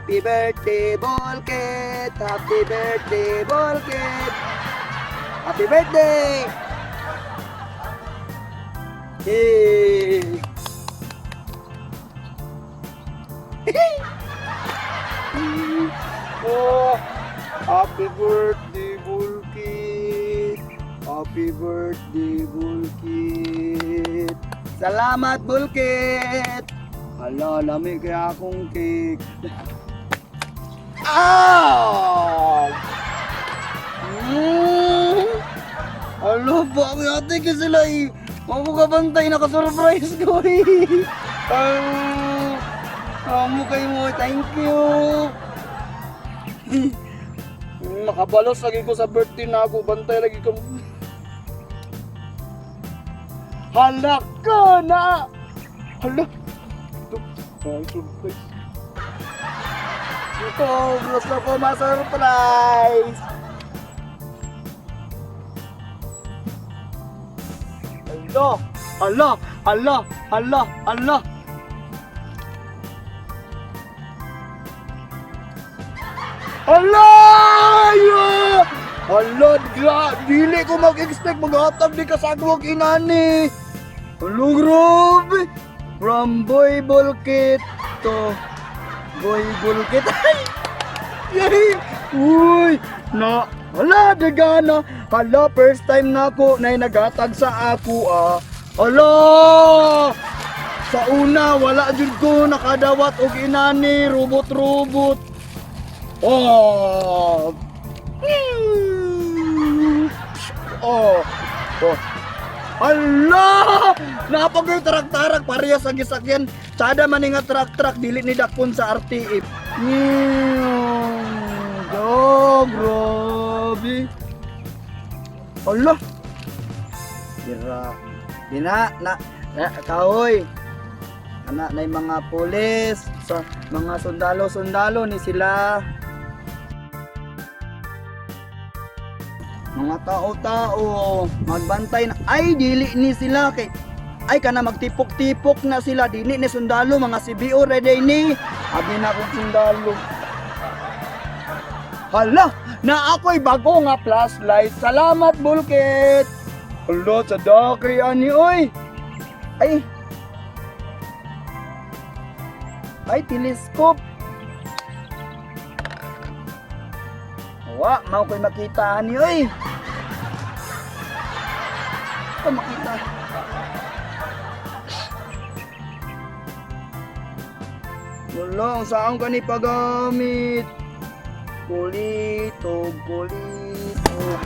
Happy birthday, Bolkit! Happy birthday, Bolkit! Happy birthday! Hey! Oh, happy birthday, Bulkit! Happy birthday, Bulkit! Salamat, Bulkit! Hala, lami kaya akong cake. Ah! Alo, bakit ate kasi sila eh. Ako kabantay, nakasurprise ko eh. Ah, amo kayo mo, thank you. Makabalos lagi ko sa birthday na ako, bantay lagi ko. Hala ka na! Hala! Ito, ay, surprise. Ito, gusto ko ma-surprise! Hala! Hala! Hala! Hala! Hala! Hala! Yo! Hala, dili ko mag-expect maghatag di ka sa akong inani. Hala, grabe. From Boy Bulkit to Boy Bulkit. Ay! Yay! Uy! Na, hala, dagana. Hala, first time na ako na naghatag sa ako ah. Hala! Sa una, wala jud ko nakadawat og inani, robot-robot. Oh! Oh! Oh! Ala! Napagay tarak-tarak parehas sa gisakyan. Tsada man ni nga truck-truck dili ni dakpon sa RTF. Oh, grabe. Ala! Dira. Dina na, na kahoy. Ana na yung mga pulis, sa mga sundalo-sundalo ni sila. Mga tao-tao, magbantay na. Ay, dili ni sila kay ay kana magtipok-tipok na sila dili ni sundalo mga CBO ready ni. Abi na akong sundalo. Hala, na ako'y bago nga flashlight. Salamat, Bulkit. Hala, sa daki ani oy. Ay. Ay, telescope. Wa, mao ko'y makita ani oy. Ko makita. Wala, ang saan ka ni pagamit? Kulitog, kulitog.